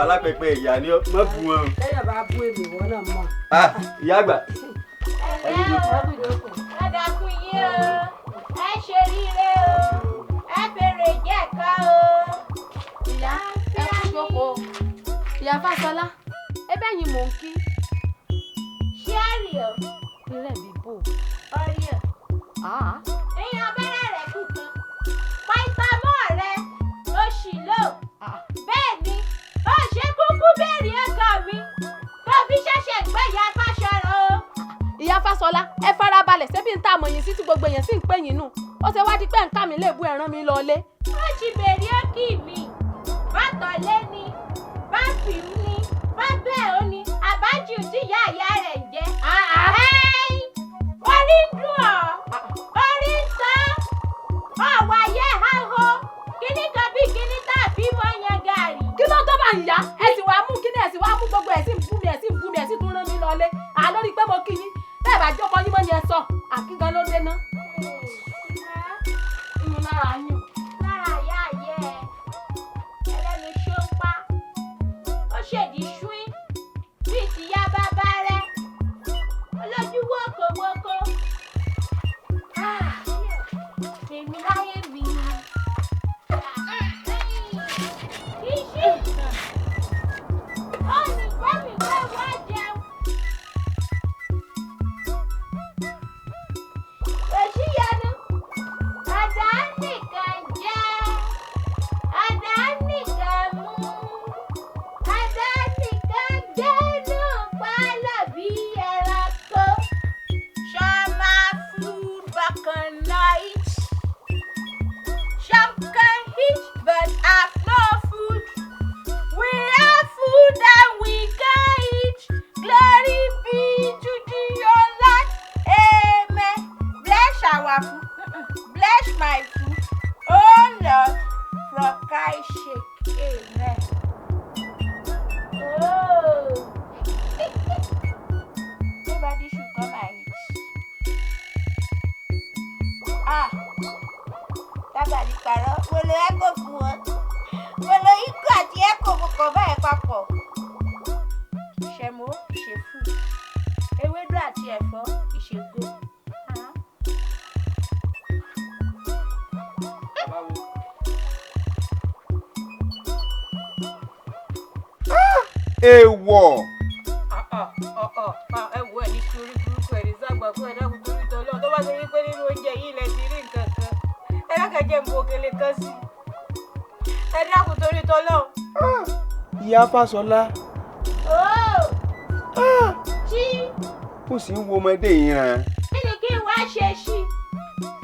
Alápẹpẹ ìyá ni ọ má bu wọn. Lẹ́yìn bá bú èmi wọn náà mọ̀. Ah, ìyá àgbà. Ẹ o, ẹ dákun yín o, ẹ ṣe ríire o, ẹ fèrè jẹ̀ka o. Ìyá, ẹ kú jókòó. Ìyá Fáṣọlá, ebe yín mò ń kí. Ṣé àrì o? Ìrẹ̀ mi bò. Ọ̀rì o. Ìyẹn abẹ́rẹ́ rẹ̀ kù kan. Pàìtàmọ́ rẹ̀ ó ṣì lò. Bẹ́ẹ̀ ni, ó ṣe kúkú béèrè ọkọ mi. Tó fi ṣẹ̀ṣẹ̀ gbé ìyá Fáṣọrọ̀ o. Ìyá Fáṣọlá, ẹ farabalẹ̀, ṣebí ń tà mọ̀ yín sí tí gbogbo èèyàn sì ń pè yín nù. Ó ṣe wá di pé nǹkan mi lè bú ẹran mi lọlé. Ó ti béèrè ókì mi. Bátọ̀lé ni, báfìm ni, bábẹ́ ò ní, àbájú tí ìyá ìyá rẹ̀ ń jẹ́. Ẹ́yìn, orí ń dùn ọ́, orí ń tán, ọ̀wà yẹ háhó, kíní kan bí kíní tàbí mọ́ yan gàrí. Kí ló tó bá ń yá? Ẹ sì wá mú kíní, ẹ sì wá mú gbogbo ẹ̀ sì ń bú mi, ẹ̀ sì ń bú mi, ẹ̀ sì tún rán mi lọlé. À lórí pé mo kí yín. Bẹ́ẹ̀ bá jókòó yín mọ́ ni ẹ sọ. Àkígan ló dé ná. Iyùn lára yín. Lára ìyá ayé ẹ, ẹlẹ́nu ṣóńpá, ó ṣèdí ṣúín bíi ti yá bàbá rẹ̀, olójú wókòwókò. Èmi láyé mi. Iṣu, ó ní gbẹ́mí pé wá jẹun. Òṣìyanu, àdá nìkan jẹ́, àdá nìkan mú, àdá nìkan gbẹ́nu pálọ̀ bí ẹranko. Some have food but cannot eat. Some can eat but have no food. We have food and we can eat. Glory be to the Lord. Amen. Bless our food. Bless my food. Oh Lord, for Christ's sake. Amen. Oh. Nobody should come and eat. Ah. Tábàlì parọ́, mo lo ẹ́kò fún wọn. Mo lo ikú àti ẹ́kò mo kàn báyìí papọ̀. Ṣẹ̀mó ṣèfù, ewédú àti ẹ̀fọ́ ìṣègò. Èèwọ̀. Ẹ wo, ẹ ní sórí burúkú, ẹ ní sàgbà fún ẹ dákun torí tọ́lọ́ tó bá torí pé nínú oúnjẹ yìí lẹ ti rí nǹkan kan, ẹ dákun jẹ́ mú òkèlè kan sí ẹ dákun torí tọ́lọ́. Ìyá Fáṣọlá. Ó tí. Ó sì ń wo ọmọdé yìí ràn. Kí ni kí n wá ṣe sí i?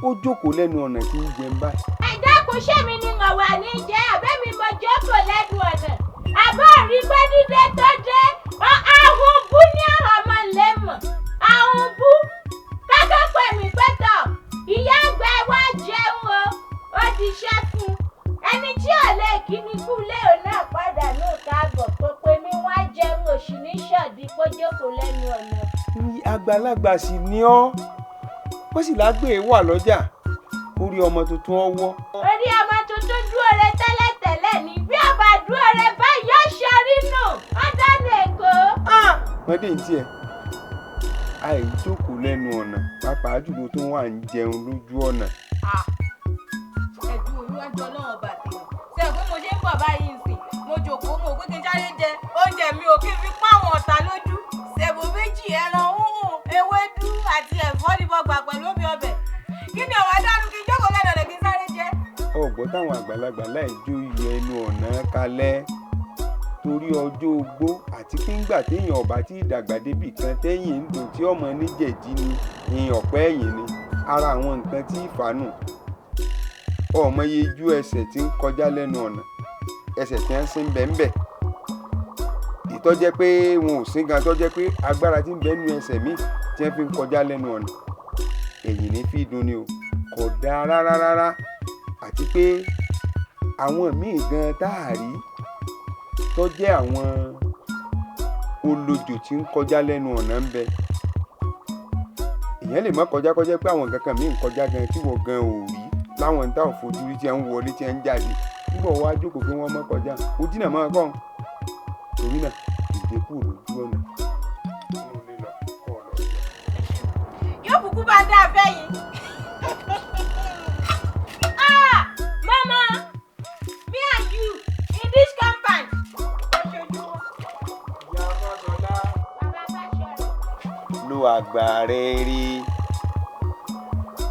Ó jókòó lẹ́nu ọ̀nà tí ń jẹun báyìí. Ẹ dákun, ṣé mi ni mo wà ní jẹ́ àbẹ́mi mo jókòó lẹ́nu ọ̀nà? Àbọ̀ rí pé dídé tó dé, ahun bú ní ọmọ lẹ́mọ̀, ahun bú. Kákẹ́ pè mí pẹ́tọ̀, ìyá àgbà wá jẹun o, ó ti ṣẹ́ fún un. Ẹni tí ò lè kí ni kú lé òun náà padà ní káàbọ̀ kó pé mi wá jẹun òṣì ní ṣọ̀dí kó jókòó lẹ́nu ọ̀nà. Àgbàlagbà sì ni ọ́, ó sì lágbè wà lọ́jà, orí ọmọ tuntun ọwọ́. Orí ọmọ tuntun dúró re tẹ́lẹ̀tẹ́lẹ̀ ní bí ọba dúró re báyìí yóò ṣọrí nù, ó dáná Èkó. Mọ́dé ń tiẹ̀, àìjókòó lẹ́nu ọ̀nà, pàápàá jùlọ tó wà ń jẹun lójú ọ̀nà. Ẹ̀dùn olúwájú ọlọ́run ọba àtẹ̀yàn ṣe é pé mo ṣe ń bọ̀ báyìí nsìn, mo jòkóó, mo pé kí n sáré jẹ oúnjẹ mi ò kí n fi pa àwọn ọ̀tá lójú. Sẹ̀bù méjì, ẹran húnhùn, ewédú àti ẹ̀fọ́ ni mo gbà pẹ̀lú omi ọbẹ̀. Kí ni ọ̀wá dánú kí n jókòó lẹ́nu ọ̀nà kí n sáré jẹ? Ọ̀gbọ́n táwọn àgbàlagbà láì jó iye ẹnu ọ̀nà kalẹ̀ torí ọjọ́ ogbó àti pé ńgbà téèyàn ọ̀bá tí ìdàgbà débì kan téèyàn ń dùn tí ọmọ níjẹ̀dí ni ìyìn ọ̀pẹ́ ẹ̀yìn ni ara àwọn nǹkan tí ìfànù ọmọ yejú ẹsẹ̀ tí ń kọjá lẹ́nu ọ̀nà, ẹsẹ̀ tí ń sin bẹ́ńbẹ́ ìtọ́jẹ́ pé wọn ò sín gan, tọ́jẹ́ pé agbára tí ń bẹ nínú ẹsẹ̀ míì tí wọ́n fi ń kọjá lẹ́nu ọ̀nà ẹ̀yìn ní fi dùn ni o, kò dáa rárá rárá. Àti pé àwọn míì gan tá a rí tó jẹ́ àwọn olójò tí ń kọjá lẹ́nu ọ̀nà ń bẹ. Èèyàn lè má kọjá kọjá pé àwọn nǹkan kan míì ń kọjá gan tí wọ́n gan ò rí, láwọn tá ò fojú rí tí ń wọlé tí ń jáde. Nígbà wọ́n wá jókòó pé wọ́n má kọjá, ó dínà máa kọ́. Torí náà, dìde kúrò lójú ọ̀nà. Inú ilé lọ, kọ́ ọ lọ jẹun. Yóò kúkú bá dá a fẹ́ yìí. Ah, mama, me and you in this compound. Ojoojúmọ́. Ìyá Fáṣọlá. Bàbá Fáṣọlá. Lo àgbà rẹ rí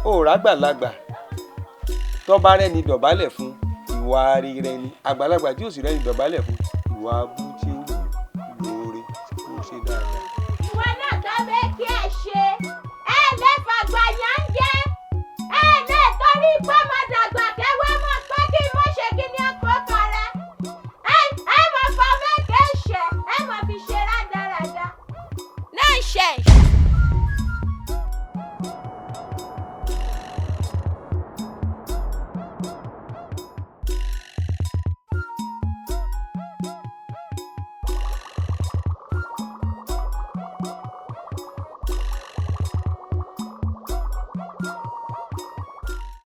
òòrà àgbàlagbà tọ́ba rẹni dọ̀bálẹ̀ fún, ìwà rere ni. Àgbàlagbà tí ò sì rẹni dọ̀bálẹ̀ fún, ìwà abú